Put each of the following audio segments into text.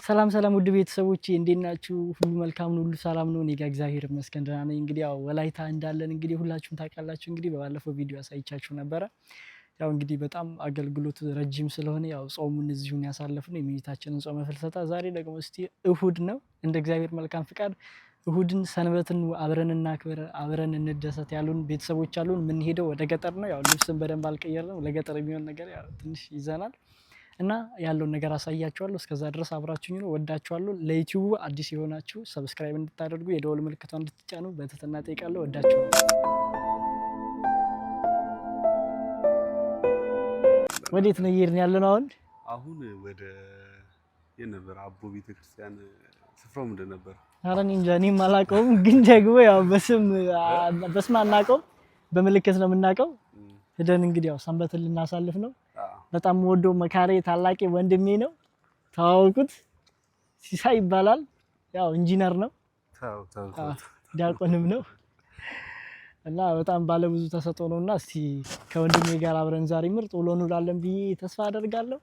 ሰላም ሰላም ውድ ቤተሰቦቼ እንዴት ናችሁ? ሁሉ መልካም ነው፣ ሁሉ ሰላም ነው። እኔ ጋር እግዚአብሔር ይመስገን ደህና ነኝ። እንግዲህ ያው ወላይታ እንዳለን እንግዲህ ሁላችሁም ታውቃላችሁ። እንግዲህ በባለፈው ቪዲዮ አሳይቻችሁ ነበረ። ያው እንግዲህ በጣም አገልግሎቱ ረጅም ስለሆነ ያው ጾሙን እዚሁን ያሳለፍነው የእመቤታችንን ጾመ ፍልሰታ። ዛሬ ደግሞ እስቲ እሁድ ነው፣ እንደ እግዚአብሔር መልካም ፍቃድ እሁድን ሰንበትን አብረን እናክብር፣ አብረን እንደሰት ያሉን ቤተሰቦች አሉን። የምንሄደው ወደ ገጠር ነው። ያው ልብስን በደንብ አልቀየርንም። ለገጠር የሚሆን ነገር ያው ትንሽ ይዘናል እና ያለውን ነገር አሳያችኋለሁ። እስከዛ ድረስ አብራችሁኝ ነው። ወዳችኋለሁ። ለዩቲዩቡ አዲስ የሆናችሁ subscribe እንድታደርጉ የደወል ምልክቷን እንድትጫኑ በትህትና እጠይቃለሁ። ወዳችኋለሁ። ወዴት ነው እየሄድን ያለነው አሁን? አሁን ወደ የነበር አቦ ቤተክርስቲያን ስፍራው ምንድን ነበር? ኧረ እኔ እንጃ እኔም አላውቀውም፣ ግን ደግሞ ያው በስም በስም አናውቀውም፣ በምልክት ነው የምናውቀው። ሄደን እንግዲህ ያው ሰንበትን ልናሳልፍ ነው። በጣም ወዶ መካሬ ታላቄ ወንድሜ ነው። ተዋወቁት፣ ሲሳይ ይባላል። ያው ኢንጂነር ነው፣ ዲያቆንም ነው እና በጣም ባለብዙ ተሰጥኦ ነው። እና እስቲ ከወንድሜ ጋር አብረን ዛሬ ምርጥ ውሎ እንውላለን ብዬ ተስፋ አደርጋለሁ።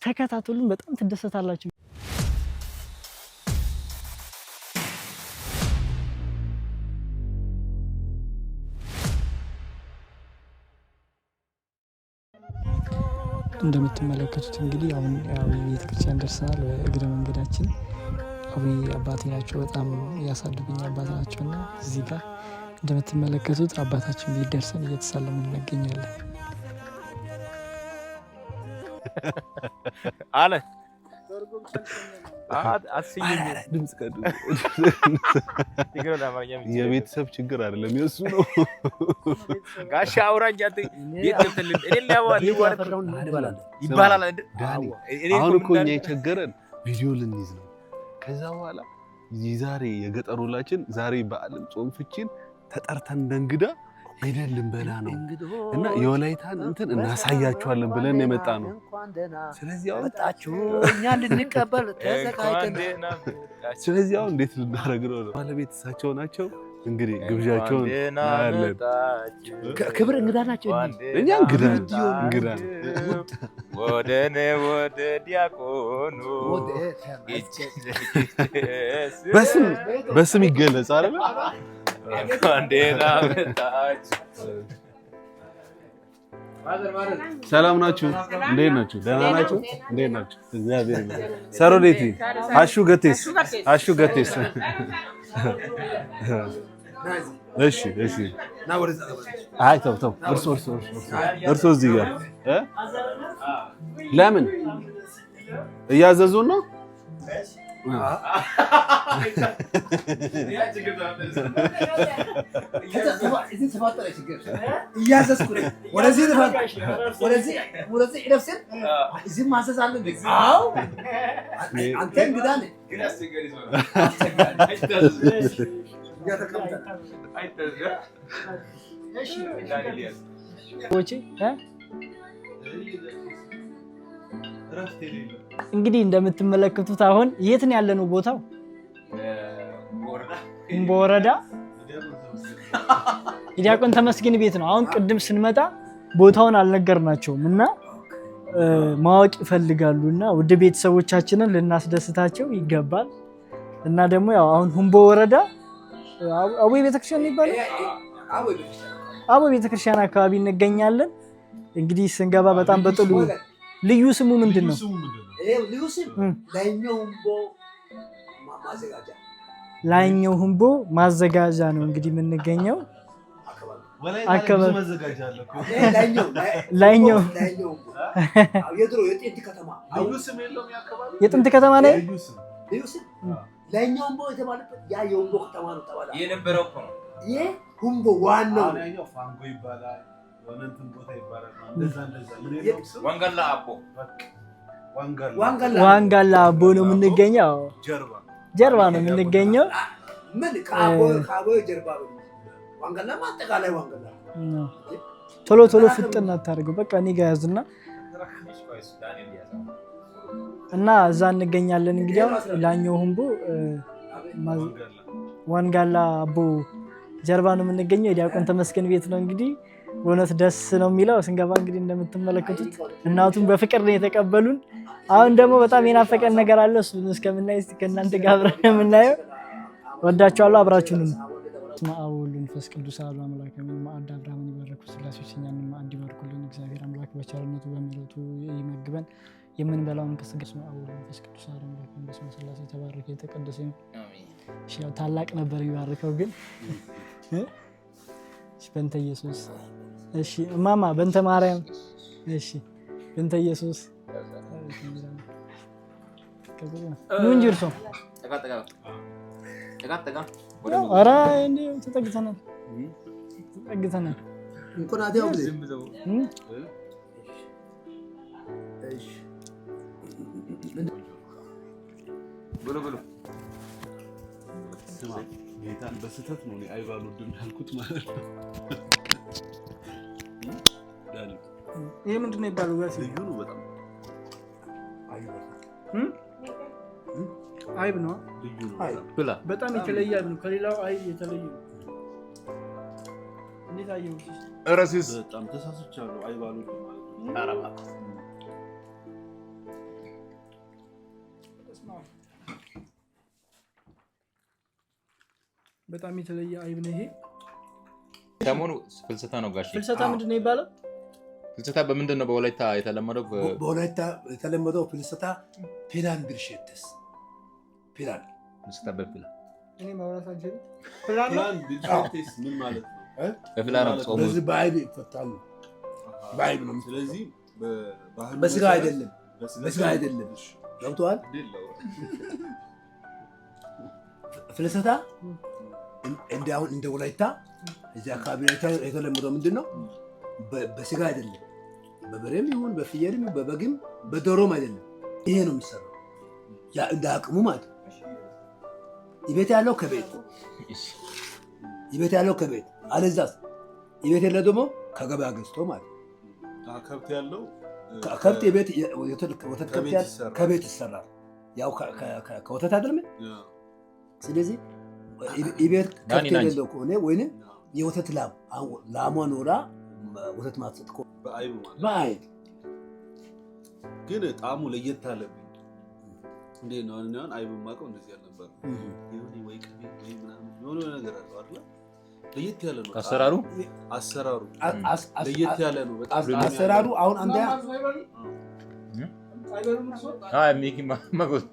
ተከታተሉን፣ በጣም ትደሰታላችሁ። እንደምትመለከቱት እንግዲህ አሁን ያው ቤተክርስቲያን ደርሰናል። እግረ መንገዳችን አቡዬ አባቴ ናቸው፣ በጣም ያሳድጉኝ አባት ናቸው እና እዚህ ጋር እንደምትመለከቱት አባታችን ቤት ደርሰን እየተሳለምን እንገኛለን። አለ የቤተሰብ ችግር አይደለም የእሱ ነው። ጋሻ አውራጅ ይባላል። አሁን እኮ እኛ የቸገረን ቪዲዮ ልንይዝ ነው። ከዛ በኋላ ዛሬ የገጠር ውላችን ዛሬ በዓልን ጾም ፍቺን ተጠርተን እንደ እንግዳ ሄደን ልንበላ ነው እና የወላይታን እንትን እናሳያችኋለን ብለን የመጣ ነው። ስለዚህ አሁን መጣችሁ እኛ ልንቀበል ተዘጋጅተን። ስለዚህ አሁን እንዴት ልናደርግ ነው? ባለቤት እሳቸው ናቸው። እንግዲህ ግብዣቸውን እናያለን። ክብር እንግዳ ናቸው። እኛ እንግዳ እንግዳ ወደ እኔ ወደ ዲያቆኑ በስም በስም ይገለጽ አይደል? ሰላም ናችሁ? እንዴት ናችሁ? ደህና ናችሁ? እንዴት ናችሁ? እግዚአብሔር ይመስገን። ሰሮዴቲ አሹ ገቴስ አሹ ገቴስ። እሺ እሺ። አይ ተው ተው፣ እርሶ እርሶ እርሶ እዚህ ጋር ለምን እያዘዙን ነው? እንግዲህ እንደምትመለከቱት አሁን የት ነው ያለነው? ቦታው እምቦ ወረዳ የዲያቆን ተመስገን ቤት ነው። አሁን ቅድም ስንመጣ ቦታውን አልነገርናቸውም እና ማወቅ ይፈልጋሉ እና ውድ ቤተሰቦቻችንን ልናስደስታቸው ይገባል። እና ደግሞ ያው አሁን ሁምቦ ወረዳ አቦ ቤተክርስቲያን ይባላል። አቦ ቤተክርስቲያን አካባቢ እንገኛለን። እንግዲህ ስንገባ በጣም በጥሉ ልዩ ስሙ ምንድን ነው? ላይኛው ሁምቦ ማዘጋጃ ነው እንግዲህ የምንገኘው ላይኛው የጥንት ከተማ ነው። ላይኛው ሁምቦ የተባለበት ያ የሁምቦ ከተማ ነው ተባለ። የነበረው እኮ ነው። ይሄ ሁምቦ ዋናው ፋንጎ ይባላል። ዋንጋላ አቦ ነው የምንገኘው። ጀርባ ነው የምንገኘው። ምን ከአቦ ጀርባ ዋንጋላ አጠቃላይ ዋንጋላ። ቶሎ ቶሎ ፍጥን አታደርገው። በቃ እኔ ጋ ያዝና እና እዛ እንገኛለን። እንግዲህ ላይኛው ሁምቦ ዋንጋላ አቦ ጀርባ ነው የምንገኘው። የዲያቆን ተመስገን ቤት ነው እንግዲህ በእውነት ደስ ነው የሚለው። ስንገባ እንግዲህ እንደምትመለከቱት እናቱን በፍቅር ነው የተቀበሉን። አሁን ደግሞ በጣም የናፈቀን ነገር አለ። እሱን እስከምናይ እስኪ ከእናንተ ጋር አብረን የምናየው። ወዳችኋለሁ። አብራችሁን በስመ አብ ወወልድ ወመንፈስ ቅዱስ አሐዱ አምላክ አሜን። ማዕድ አብርሃምን ይባርኩ ሥላሴዎች እኛንም ማዕድ ይባርኩልን። እግዚአብሔር አምላክ በቸርነቱ በምሕረቱ ይመግበን። የምንበላውን ከሥጋ በስመ አብ ወወልድ ወመንፈስ ቅዱስ አሐዱ አምላክ አሜን። በስመ ሥላሴ የተባረከ የተቀደሰ ይሁን። እሺ፣ ያው ታላቅ ነበር የሚባርከው ግን እሺ፣ በእንተ ኢየሱስ። እሺ እማማ በእንተ ማርያም። እሺ በእንተ ኢየሱስ ኑ እንጂ እርሶ። ኧረ እንዲሁ ተጠግተናል ተጠግተናል። ስማ ጌታን በስህተት ነው እኔ አይብ አልወድም ያልኩት ማለት ነው። ዳኒ ይሄ ምንድን ነው የሚባለው? ጋሼ ልዩ ነው በጣም። አይብ ነው። ልዩ ነው በጣም። ብላ። በጣም የተለየ አይብ ነው። ከሌላው አይብ የተለየ ነው። እንዴት አየሁት? ረሲስ በጣም ተሳስቻለሁ። አይብ አልወድም ማለት ነው። በጣም የተለየ አይብ ነው ይሄ። ሰሞኑ ፍልሰታ ነው ጋሼ። ፍልሰታ ምንድን ነው የሚባለው? ፍልሰታ በምንድን ነው በወላይታ የተለመደው? በወላይታ የተለመደው ፍልሰታ ፒላን ብርሼትስ ፒላን። ፍልሰታ በፍላ እኔ ማውራት አልችልም። ፕላን ቢልሽቴስ ምን ማለት ነው? በፍላ ነው ጾሙ። በዚህ በአይብ ይፈታሉ። በአይብ ነው። ስለዚህ በባህሉ በስጋ መሰረት አይደለም፣ በስጋ አይደለም። ገብቶሃል? እንዴት ነው? ፍልሰታ እንደ አሁን እንደ ወላይታ እዚህ አካባቢ ላይ የተለመደው ምንድን ነው? በስጋ አይደለም፣ በበሬም ይሁን በፍየልም ይሁን በበግም በዶሮም አይደለም። ይሄ ነው የሚሰራው፣ ያ እንደ አቅሙ ማለት ነው። ይቤት ያለው ከቤት ይቤት ያለው ከቤት አለዛስ ይቤት የለ ደግሞ ከገበያ ገዝቶ ማለት ነው። ከብት ያለው ከብት የቤት ወተት ከብት ከቤት ያለው ይሰራል። ከቤት ይሰራል። ያው ከወተት አይደለም። ስለዚህ የቤት ዳኒ ከብት ናንጂ። የሌለው ከሆነ ወይንም የወተት ላም አሁን ላሟ ኖራ ወተት ማትሰጥ ከሆነ በአይብ ማለት ነው። በአይብ። ግን ጣዕሙ ለየት አለብኝ። እንዴት ነው? አሁን አሁን አይብ የማውቀው እንደዚህ አልነበረም። የሆነ ወይ ቅቤ ወይ ምናምን የሆነ ነገር አለው አይደለ? ለየት ያለ ነው አሰራሩ። አሰራሩ ለየት ያለ ነው በጣም። አሰራሩ አሁን አንዳ አይ ሚኪ መጎዝ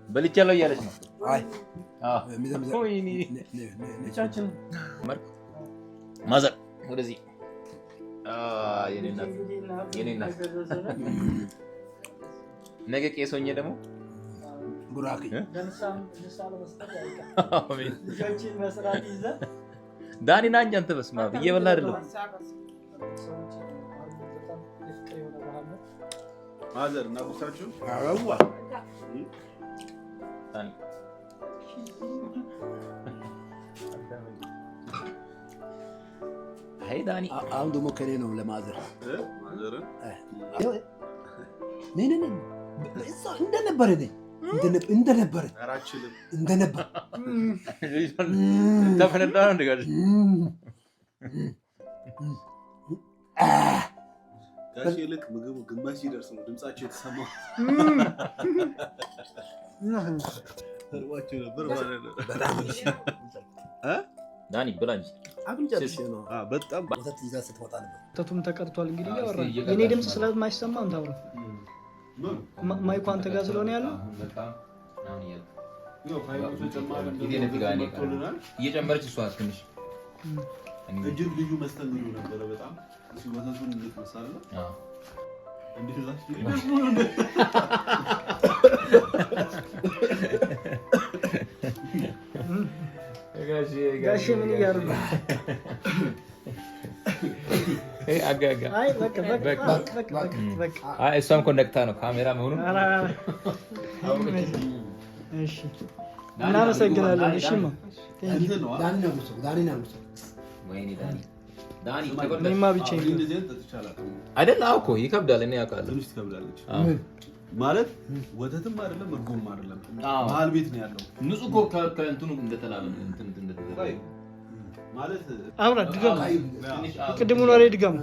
በልቻለሁ እያለች ነው። አይ አዎ። ወይኔ ማዘር ወደዚህ የኔ እናት የኔ እናት ነገ ቄስ ሆኜ ደግሞ ቡራኪ አሜን። ዳኒ ና እንጂ አንተ በስመ አብ እየበላ አይደለም። ማዘር እናጉርሳችሁ። አረዋ ዳኒ አይ ዳኒ አሁን ደግሞ ከኔ ነው ለማዘር። ማዘርን ነይ ነይ ነይ እንደነበረ ነኝ እንደነበረ ኧረ አልችልም። እንደነበረ ተፈነዳ ነው እንደ ጋሽ። ጋሼ ልክ ምግቡ ግማሽ ሲደርስ ነው ድምጻቸው የተሰማው። እርቧቸው ነበር ማለት ነው። በጣም ዳኒ ብላ እንጂ። አፍንጫ ጥሼ ነው። በጣም ወተት ይዛ ስትወጣ ነበር። ወተቱም ተቀድቷል። እንግዲህ አዎ፣ እያወራን እስኪ እየቀዳች የኔ ድምፅ ነው። ስለማይሰማ አንተ አውራ። mic ኡ አንተ ጋር ስለሆነ ያለው ያው ፋይሉ ተጨማሪ ኢቴነት ጋር እኔ መጥቶልናል። እየጨመረች እሷ ትንሽ እጅግ ልዩ መስተንግዶ ነበረ። በጣም እስኪ ወተቱን እንዴት መሳለ አዎ። እንዴት ዛሽ ጋሼ ምን እያደረጉ ነው? አጋ አይ በቃ በቃ በቃ በቃ በቃ። አይ እሷም እኮ ነቅታ ነው ካሜራ መሆኑን። ኧረ፣ እሺ እናመሰግናለን። እሺማ እንትን ነው ዳኒ ነው ጉሶ ዳኒ ነው ጉሶ። ወይኔ ዳኒ ዳኒ ተጎዳሽ እኔማ ብቻዬን ነው። እንደዚህ አይነት ጠጥቼ አላውቅም። አይደል? አዎ እኮ ይከብዳል። እኔ አውቃለሁ። ትንሽ ትከብዳለች አዎ። ማለት ወተትም አይደለም እርጎም አይደለም አዎ። መሀል ቤት ነው ያለው። ንጹህ እኮ ከእንትኑ እንደተላለ ነው፣ እንትን እንደተደረገ። ማለት አብራ ድገም፣ ቅድሙን ወሬ ድገም።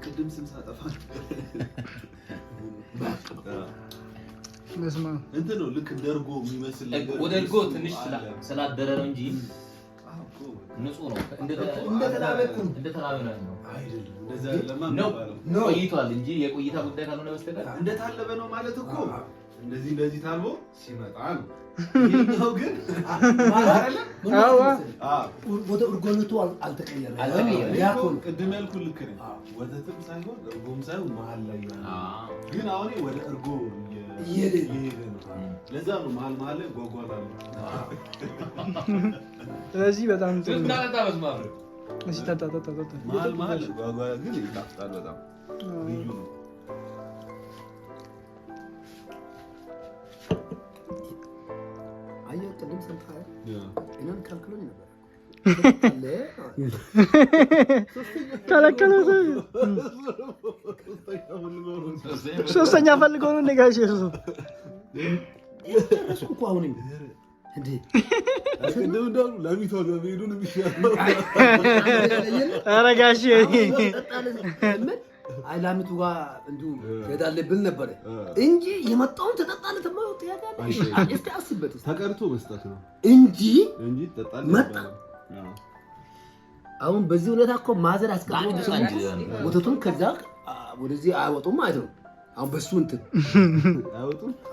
ቅድም ስም ሳጠፋ እንትን ነው ልክ እንደ እርጎ የሚመስል ነገር ወደ እርጎ ትንሽ ስላደረ ነው እንጂ ንጹህ ነው። እንደተላበ ነው ነው ቆይቷል እንጂ የቆይታ ጉዳይ ካልሆነ በስተቀር እንደታለበ ነው ማለት እኮ እንደዚህ እንደዚህ ታልቦ ሲመጣ ነው። ይሄኛው ግን ወደ እርጎነቱ አልተቀየረም። ቅድም ያልኩህ ልክ ነህ። ወተትም ሳይሆን እርጎም ሳይሆን መሀል ላይ ያለ ግን አሁን ወደ እርጎ እየሄደ ነው። ለዛ ነው መሀል መሀል ላይ ጓጓላ ነው። ስለዚህ በጣም ጥሩ ነው። መሀል መሀል ጓጓላ ግን ይጣፍጣል። በጣም ልዩ ነው። አየህ ቅድም ሰምተሃል? እኔን ከልክሎኝ ነበር። ከለከለው። ሶስተኛ ፈልገው ነው ጋሼ እሱ ጨረስኩ እኮ አሁንም እንዴ ቅድም እንዳሉ ለሚቷ ጋር መሄዱ ነው የሚሻለው። ኧረ ጋሼ አይ ላሚቱ ጋር እንዲሁ ትሄዳለህ ብል ነበረ እንጂ የመጣውን ትጠጣለህ ተብሎ ጥያቄ አለ? እስኪ አስብበት። ተቀርቶ መስጠት ነው እንጂ እንጂ ትጠጣለህ መጣ። አሁን በዚህ ሁኔታ እኮ ማዘር አስቀድሞ ወተቱን ከዛ ወደዚህ አያወጡም ማለት ነው። አሁን በሱ እንትን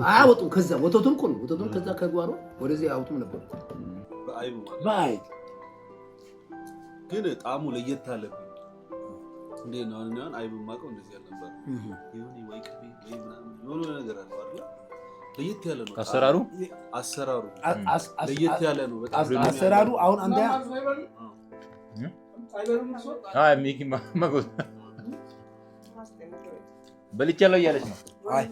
አያወጡም። ከዛ ወተቱን እኮ ነው ወተቱን ከዛ ከጓሮ ወደዚህ አያወጡም ነበር። በአይብ ግን ጣዕሙ ለየት አለብኝ። እንዴት ነው አሁን አይብ የማውቀው እንደዚህ አልነበረም። የሆነ ወይ ቅቤ ወይ ምናምን የሆነ ነገር አለው አይደል? ለየት ያለ ነው አሰራሩ። አሰራሩ ለየት ያለ ነው በጣም አሰራሩ። አሁን አንተ አይ ሚኪ ማጎ በልቻለሁ እያለች ነው። አይ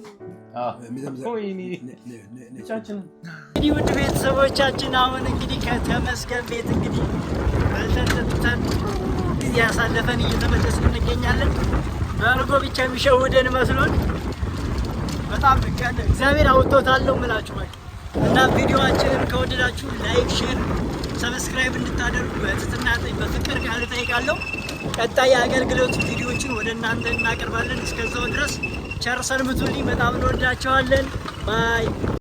እንግዲህ ውድ ቤተሰቦቻችን አሁን እንግዲህ ከተመስገን ቤት እንግዲህ በልተን ጠጥተን ጊዜ ያሳለፈን እየተመለስን እንገኛለን። በእርጎ ብቻ የሚሸውደን መስሎን በጣም እግዚአብሔር አውጥቶታል ነው የምላችሁ። በቃ እና ቪዲዮአችንን ከወደዳችሁ like፣ share፣ subscribe እንድታደርጉ በትህትና በፍቅር ቃል እጠይቃለሁ። ቀጣይ የአገልግሎት ቪዲዮዎችን ወደ እናንተ እናቀርባለን። እስከዛው ድረስ ቸር ሰንብቱልኝ። በጣም እንወዳቸዋለን። bye።